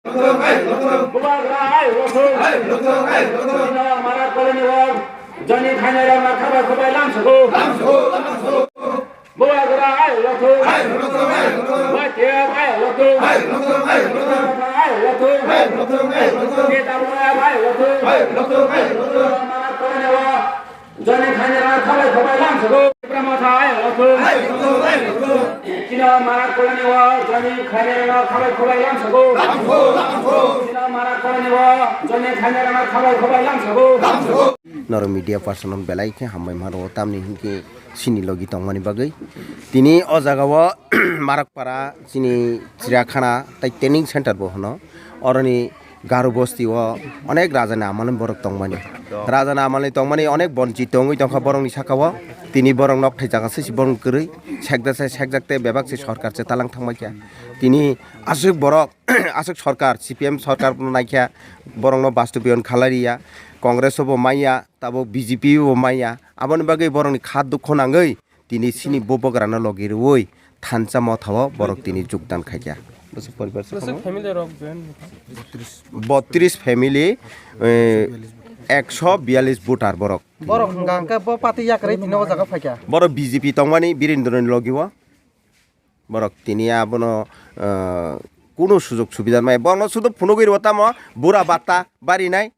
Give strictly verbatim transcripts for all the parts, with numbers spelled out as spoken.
Bubagra hai lothung. Chini Marak koloni o joining khainai rok no khabai khubai lamsogo. Bubagra hai lothung. Waitya hai lothung. Hai lothung. Neta Bubagra hai lothung. Marak koloni o joining khainai rok no khabai khubai lamsogo. Tipra Motha hai lothung. Chini Marak koloni o joining khainai rok no khabai khubai lamsogo. Chini Marak koloni o joining khainai rok no khabai khubai lamsogo. Norok media person no belai khe hambai mano, tamni hinkhe chini logi tongmani bagwi. Tini o jaga o Marakpara chini chiriakhana tei training center bo hwno. Oroni Garu bosti o onek raja ni amal ni borok tongmani. Raja ni amal ni tongmani onek bonchi tongwi tongkha borok ni saka o. Tini borok nok thai jaga se borok kwrwi sekda se sekjak tei bebak se sorkar se talang thangbai kha. Tini aswk borok aswk sorkar C P M sorkar no naikha borok no bastubiyon khalai riya. Congress o bo manya. Tabuk B J P o manya, aboni bagwi borokni kha dukho nangwi tini chini bubagra no logi rwui Thansa Motha o borok tini jogdan khaikha. Bwswk poribar se Bwswk kamo? Family rok join wngkha? Botris family, eh, ekso biyalish voter borok. Borok hwnkha hwnkhe bo party yakarwi tini o jaga phaikha. Borok B J P tongmani Birendra ni logi o. Borok tini abono, eh, kunu sujog subida mai. Borokno sudu phunugwi rw tamo bura batta barinai.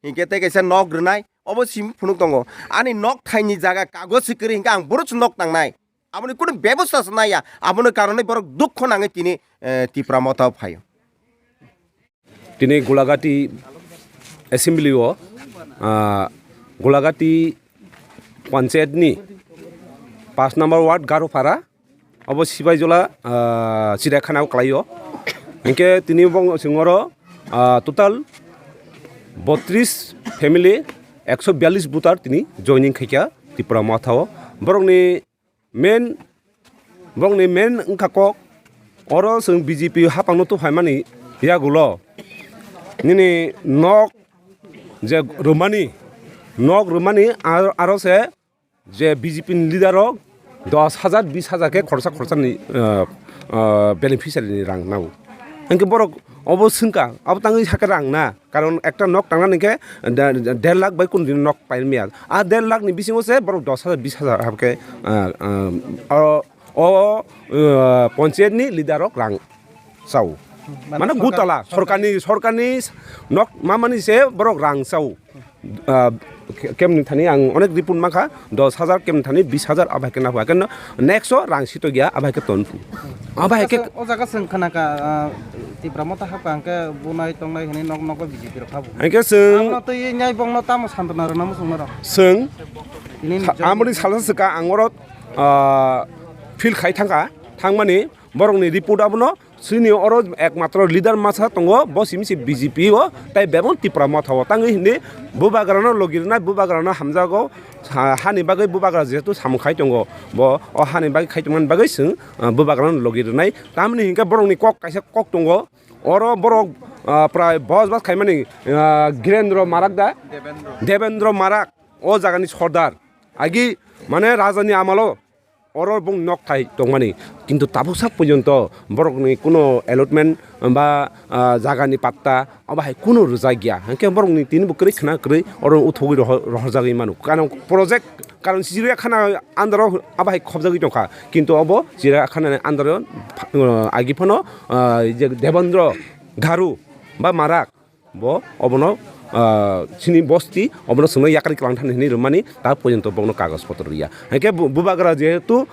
Hinkhe tei kaisa nok rwnai, obo simi phunuk tongo. Ani nok thaini jaga kagoz se kwrwi hinkhe ang boro se nok tangnai. Aboni kunu bebosta se naiya. Aboni karonwi borok dukho nangwi tini, eh, Tipra Motha o phaio. Tini Gulagati Assembly o, ah, Gulagati Panchayat ni pash number ward Garopara, obo Sibaijala, ah, chiriakhana o kwlai o. Hinkhe tini bong singoro, ah, total botris family, ekso biyalish voter tini joining khaikha Tipra Motha o. Borokni main, borokni main wngkha kok, oro chwng B J P hapang no tubuphaimani yagulo nini nok je rwmani, nok rwmani aro, aro se je B J P ni leader rok dos hajar, bis hajar khe khorsa khorsa ni, ah, ah, beneficiary ni rang nao. Hinkhe borok obo swngkha, abo tangwi sakhe rang na, karon ekta nok tangnani khe de-, de-, der lakh bai kunu din nok pai maya. A der lakh ni bisingo se borok dos hajar, bis hajar habkhe, ah, ah, o, o, ah, panchayat ni leader rok rang chao. Mane mane sorkar, gutala, sorkar sorkarni, sorkarni nok mamani se borok rang chao. Ah, ke-, kemni thani ang onek report mankha, dos hajar kemni thani bis hajar abai khe naphai khe no next o rang sito gya abai khe ton phu. Abai khe o jaga chwng khana ka, ah, Tipra Motha hapkha hwnkhe bunai tongnai hwnwi nok nogo B J P rok habu. Hwnkhe chwng abono twi nyai bongno tamo santona rwna muchungno rok. Chwng tini sa-, amoni salsa swkha ang oro, ah, field khai thangkha, thangmani borokni report abono Chini oro ekmatro leader masa tongo, bo simi se B J P o, tai bebak Tipra Motha o tangwi hindi bubagrano logi rwnai, bubagrano hamjago, ha-, hani bagwi bubagra jehetu samung khai tongo, bo o hani bagwi khai tongmani bagwi chwng, ah, bubagrano logi rwnai. Tamni hinkhe borokni kok kaisa kok tongo, oro borok, ah, prai bos bas khaimani, ah, Girendra Marak da? Debendra. Debendra Marak, o jagani sordar. Agi mane rajani amalo oro bong nok thai tongmani, kintu tabuk sak porjonto borokni kuno allotment ba, ah, jagani patta abo hai kuno rwjak ya, hinkhe borokni tini bo kwrwi khna kwrwi oro uthogwi rohor-, rohorjagwi mano. Karon project, karon chiriya khana under o abo hai khobjagwi tongkha, kintu obo chiriya khana under o, ah, agi phano, ah, je Debendra Garu ba Marak, bo obono, ah, chini bosti obono chwngno yakari kwlang thani hinwi rwmani, ta porjonto bono kagoj potro rwya. Hinkhe bu-, bubagra jehetu